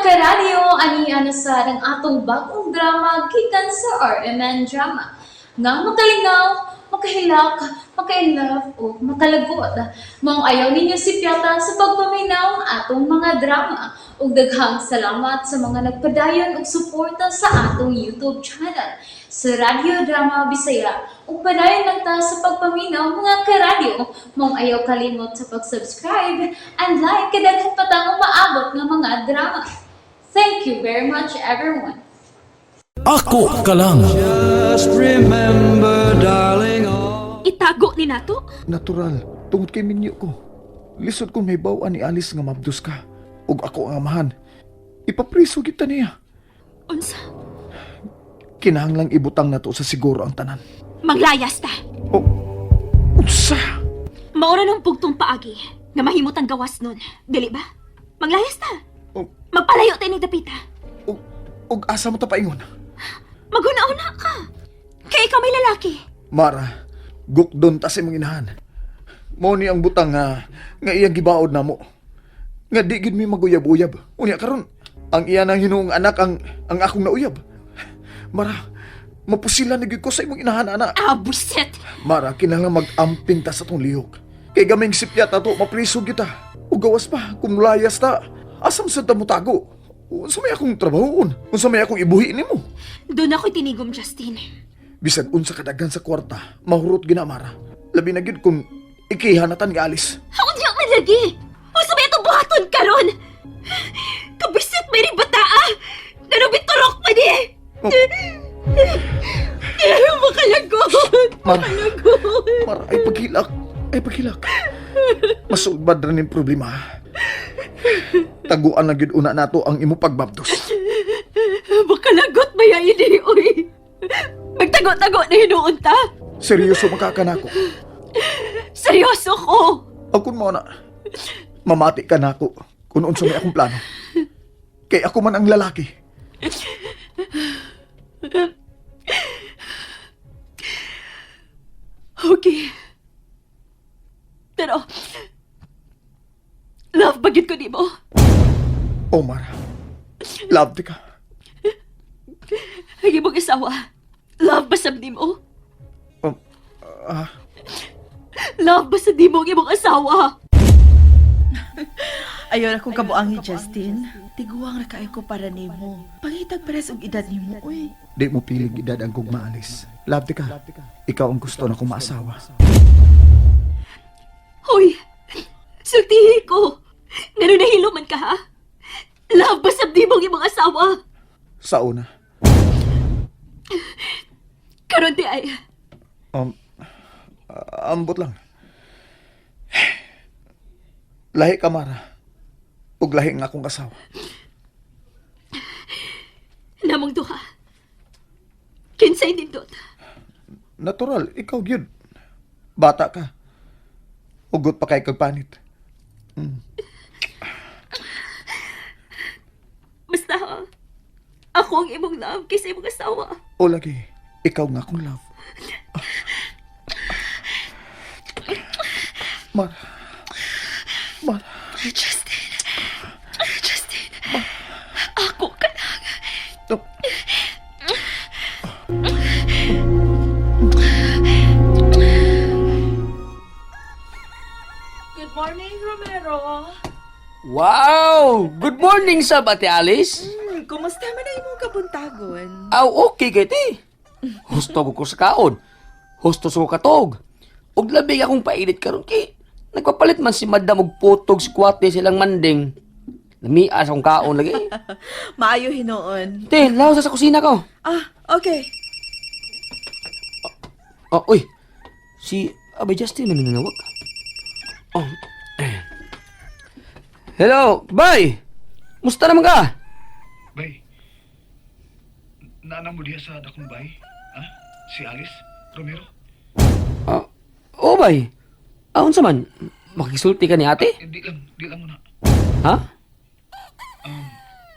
Karadyo, ani na sa ang atong bagong drama gikan sa RMN Drama. Nga makalingaw, makahilak, makainlove o makalagot. Maong ayaw ninyo sipyata sa pagpaminaw ang atong mga drama. Ug daghang salamat sa mga nagpadayon og suporta sa atong YouTube channel sa Radyo Drama Bisaya. Ug padayon lang ta sa pagpaminaw, mga karadyo. Maong ayaw kalimot sa pag-subscribe and like kay daghan pa tang umaabot nga mga drama. Thank you very much, everyone. Ako ka lang. Just remember, darling, all Itago ni nato? Natural, tungod kay minyo ko. Lisod kung may bawaan ni Alice nga mabdos ka. Ug ako ang amahan. Ipapriso kita niya. Unsa? Kinahanglang ibutang nato sa siguro ang tanan. Manglayas ta. O, unsa? Maura nung pugtong paagi nga mahimot ang gawas nun. Dili ba? Manglayas ta. O, Magpalayo tayo ni Dapita. ug, ug asa mo ta paingon? Maghuna-una ka. Kay ikaw may lalaki. Mara, gukdon ta sa imong inahan. Mao ni ang butang nga nga iyang gibaod namo. Nga di gid mi maguyab-uyab. Unya karon, ang iya nang hinuong anak ang akong nauyab. Mara, mapusila na gyud ko sa imong inahan ana. Ah, buset! Mara, kinahanglan mag-amping ta sa tong lihok. Kay gaming sipyat ato, mapriso kita. O gawas pa, kung layas ta, asam sa ta mo tago? Unsa may akong trabahoon? Unsa may akong ibuhi nimo? Doon ako'y tinigom, Justin. Bisag unsa kadaghan sa kwarta, mahurot gina Mara. Labi na gyud kung ikihanatan nga alis. Unya man lagi! Unsa may itong buhaton karon? Kabisit may ring bataa! Nanubiturok pa ni! Oh. Makalagot! Mara. Makalagot! Mara, ay paghilak. Ay paghilak. Masulbad ra ning problema. Taguan na gyud una nato ang imo pagbabdos. Makalagot ba ya ini, uy? Magtago-tago na hinuon ta? Seryoso makakanako. Seryoso ko! Akon mo na. Mamati ka nako kung unsa may akong plano. Kay ako man ang lalaki. Okay. Pero, love bagit ko nimo. Omar, love di ka. Ang imong asawa, love ba sab nimo? Um, ah, Love ba sa nimo ang imong asawa? Ayaw na kong kabuangi, Justin. Tiguang ra kaayo ko para nimo. Pangitag pares og edad nimo, uy. Di mo piling edad ang kong maalis. Love di ka. Ikaw ang gusto na kong maasawa. Hoy, sultihi ko. Ngano nahilo man ka, ha? Love ba sab nimo ang imong asawa? Sa una, Karon di ay, um, ambot lang. Lahi ka, Mara. Ug lahi nga akong kasawa. namong duha. Kinsay nindot. Natural, ikaw gyud. Bata ka. Ugot pa kay kag panit. Basta, ha, ako ang imong love kaysa imong asawa. O lagi, ikaw nga akong love. Mara. Mara. Justin. Justin. Ako ka lang. Oh. Good morning, Romero. Wow! Good morning sa Ate Alice. Kumusta man ang imong kabuntagon? Aw, okay kay ti. Husto ko ko sa kaon. Husto sa ko katog. Ug labi akong painit karon kay nagpapalit man si Madam og putog si kwate silang manding. Lamias akong kaon lagi. Maayo hinuon. Te, lawas sa kusina ko. Ah, okay. Oh, uy. Si Abay Justin man nanawag. Oh. Eh. Hello, bye. Musta naman ka? Bay. Naana mo diha sa dakong bay? Ha? Si Alice? Romero? Ah, oh, bay. Ah, unsa man? Makisulti ka ni ate? Hindi lang, di lang muna. Ha?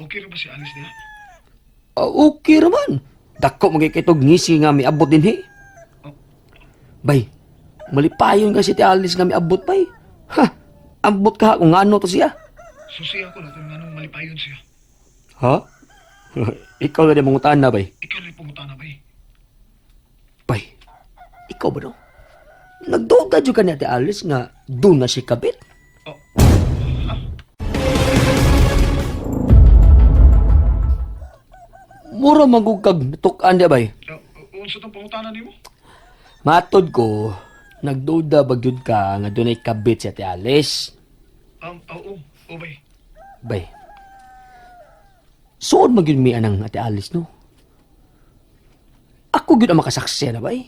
Okay ra ba si Alice diha? Ah, okay raman. Dako magkikitog ngisi nga miabot din he. Bay, malipayon kasi ti Alice nga miabot bay. Ha, ambot ka kung ano to siya. Susi ako na kung anong malipayon siya. Ha? Ikaw na di mangutaan na, bay. Ikaw na pangutana, bay. Bay, ikaw ba no? Nagduda jud ka ni Ate Alice nga doon na si kabit. Oh. Mura magugkag natukan di bay. Unsa tong pangutana nimo? Matod ko, nagduda ba gyud ka nga dunay kabit si Ate Alice? Oo, oh, bay. Bay. Suod man gyud mi anang Ate Alice no. Ako gyud ang makasaksi na bay.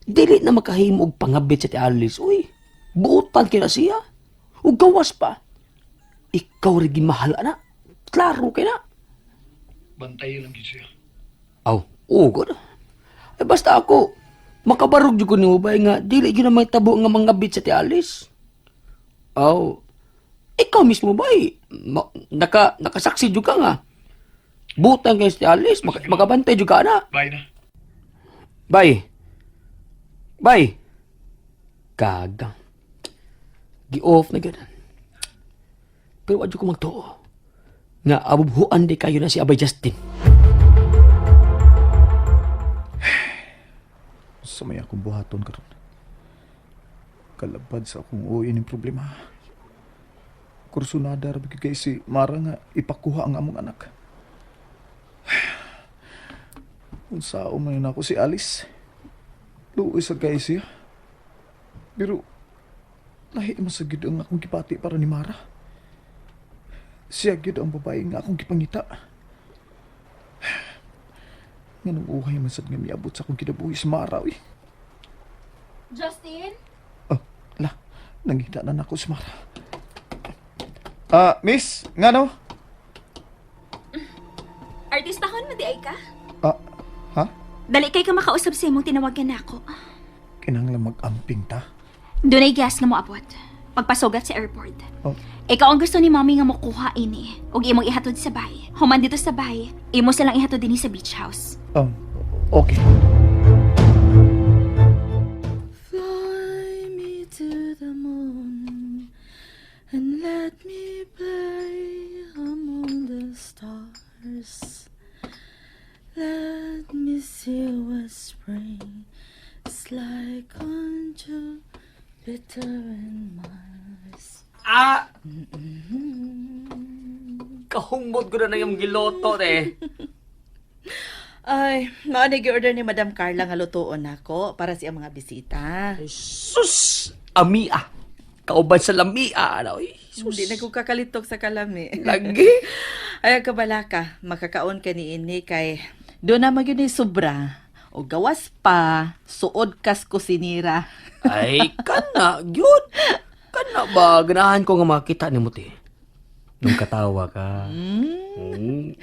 Dili na makahimo og pangabit si Ate Alice, uy. Buotan kay na siya. Ug gawas pa. Ikaw ra gimahal ana. Klaro kay na. Bantay lang gid siya. Aw, ugod. Ay basta ako, makabarog jud ko nimo bay nga dili gyud na may tabo nga mangabit sa Ate Alice. Aw, ikaw mismo bay, nakasaksi jud ka nga. Butang kay si Ate Alice, makabantay jud ka na. Bye na. Bay. Bay. Kagang. Gi-off na gyud. Pero adyo ko magtuo. Nga abubhuan di kayo na si Abay Justin. Sa may akong buhaton karon. Kalabad sa akong uwi ning problema. Kursunada ra gyud kay si Mara nga ipakuha ang among anak. Unsaon man yun ako si Alice. Luoy sa kay siya. Pero lahi man sa gyud ang akong gipati para ni Mara. Siya gyud ang babae nga akong gipangita. Nganong uhay man sad nga miabot sa akong kinabuhi si Mara, uy. Justin? Oh, la, nangita na nako si Mara. Ah, miss, ngano? Artistahon mo di ay ka? Ah, ha? Dali kay ka makausap sa imong tinawagan nako. Kinahanglan mag-amping ta. Dunay gas nga moabot. Pagpasugat sa airport. Oh, Ikaw ang gusto ni Mommy nga mokuha ini ug imong ihatod sa bahay. Human dito sa bahay, imo silang ihatod dinhi sa beach house. okay. Fly me to the moon and let me play among the stars. Let me see what spring is like on Jupiter and Mars. Ah! Kahungod ko na na yung giloto, eh. Ay, mao na order ni Madam Carla nga lutuon nako para sa iyang mga bisita. Sus! Amia! Kauban sa lamia, ano? Uy, sus. Hindi na ko kakalitok sa kalami. Lagi. Ay, kabala ka, makakaon ka ni ini kay doon na magyud ni sobra o gawas pa, suod kas kusinira. Ay, kana, gyud. Kana ba, ganahan ko nga makita ni mo, te. Nung katawa ka. Mm.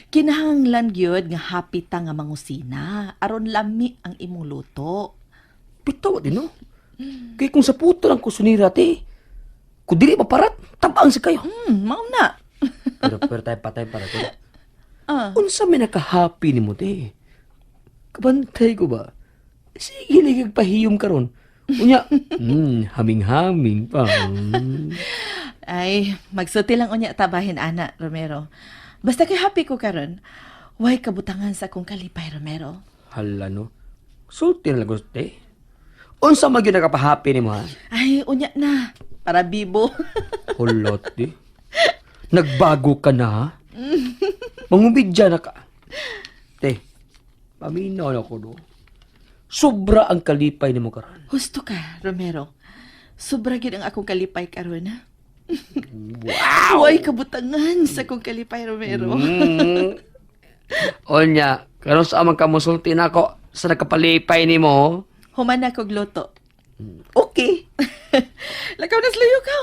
Kinahanglan gyud nga happy ta nga mangusina aron lami ang imong luto. Bitaw din, no? Kaya kung sa puto lang kusunira, te. Kung dili maparat, tabang sa kayo. Mao na. Pero tayo patay para ko. Ah. Unsa may naka-happy ni mo, te? Kabantay ko ba? Sige, ligag pahiyom karon. Unya, haming-haming pa. Ay, magsulti lang unya tabahin ana, Romero. Basta kay happy ko karon. Way kabutangan sa akong kalipay, Romero. Hala, no? Sulti na lang gusto, te. Unsa man gyud nakapahappy ni mo, ha? Ay, unya na. Para bibo. Hulot, di. Nagbago ka na, ha? Mangumidya na ka. Te, paminaw na ko, no? Sobra ang kalipay ni mo karon. Husto ka, Romero. Sobra gyud ang akong kalipay karon. Ha? Wow! Way kabutangan sa akong kalipay, Romero. Onya, karon sa amang kamusulti na ako sa nagkapalipay ni mo. Human na kog luto. Okay. Lakaw na slayo ka.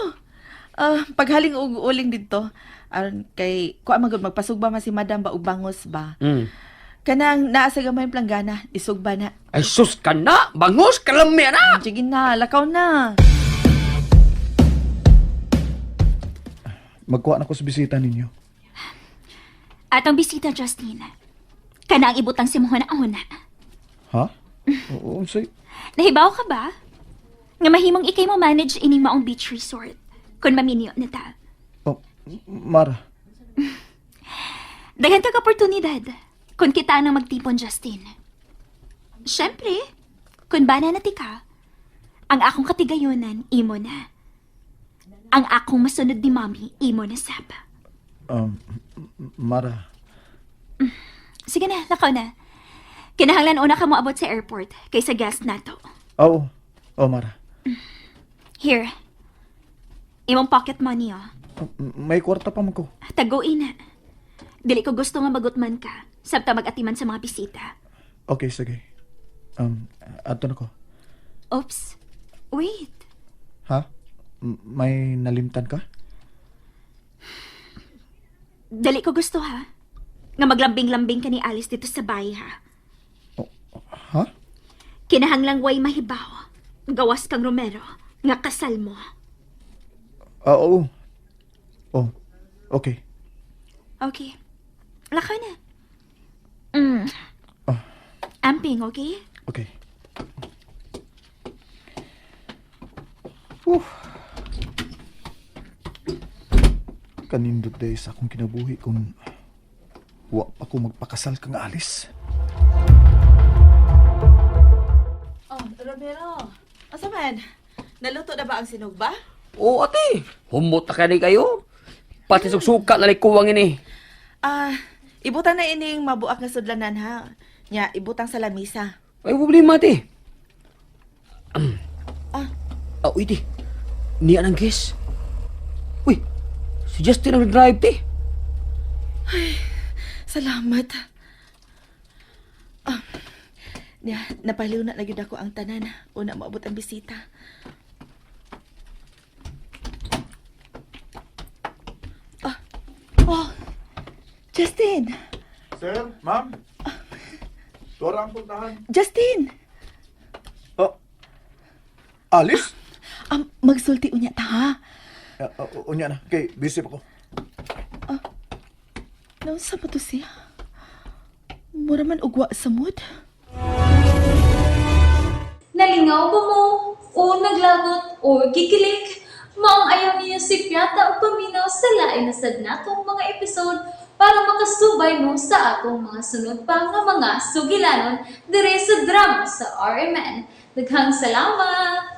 Ah, paghaling og uling didto, aron kay kuan man gud magpasugba man si Madam ba og bangos ba. Kanang naa sa gamay planggana, isugba na. Ay sus ka na! Bangos! Kalami na! Sige na, lakaw na. Magkuha na ko sa bisita ninyo. Atong bisita, Justin. Kana ang ibutang si Mohon na. Ha? Oo, unsay? Nahibaw ka ba? Nga mahimong ikay mo manage ining maong beach resort. Kung maminyo na ta. Oh, Mara. Daghan kag oportunidad kung kita ang magtipon, Justin. Siyempre, kung bana na ti ka, ang akong katigayonan, imo na. Ang akong masunod ni Mommy, imo na sab. Mara, Sige na, lakaw na. Kinahanglan una ka moabot sa airport kaysa guest nato. Oo. Oh, Mara. Here. Imong pocket money, oh. May kwarta pa man ko. Taguin na. Dili ko gusto nga magutman ka. Sabta mag-atiman sa mga bisita. Okay, sige. Ato na ko. Oops. Wait. Ha? May nalimtan ka? Dali ko gusto ha. Nga maglambing-lambing ka ni Alice dito sa bahay ha. Ha? Kinahanglang way mahibaw. Gawas kang Romero. Nga kasal mo. Ah, oo. Oh, okay. Okay. Lakaw na. Ah. Amping, okay? Okay. Whew. Kanindot day sa akong kinabuhi kung wa pa ko magpakasal kang Alice. Oh, Romero. Asa man? Naluto na ba ang sinugba? Oo, ate. Humot na kani kayo. Pati sugsuka na kuwang ini. Ah, ibutang na ining mabuak nga sudlanan ha. Nya, ibutang sa lamisa. Ay, problema, ate. Ah. Ah, uy, te. Niya ng guest. Uy, si Justin ang drive, te. Salamat. Ah, nya, napaliw na na gyud ako ang tanan. Una maabot ang bisita. Ah, oh, Justin! Sir, ma'am. Tuwara ang puntahan. Justin! Oh. Alice? Magsulti unya ta ha. Unya na. Okay, busy pa ko. Naunsa pa to siya? Mura man ugwa sa mood. Nalingaw ba mo? O naglagot o gikilig? Maong ayaw niya si Piata o paminaw sa lain na sad natong mga episode para makasubay mo sa atong mga sunod pa nga mga sugilanon dire sa drama sa RMN. Daghang salamat!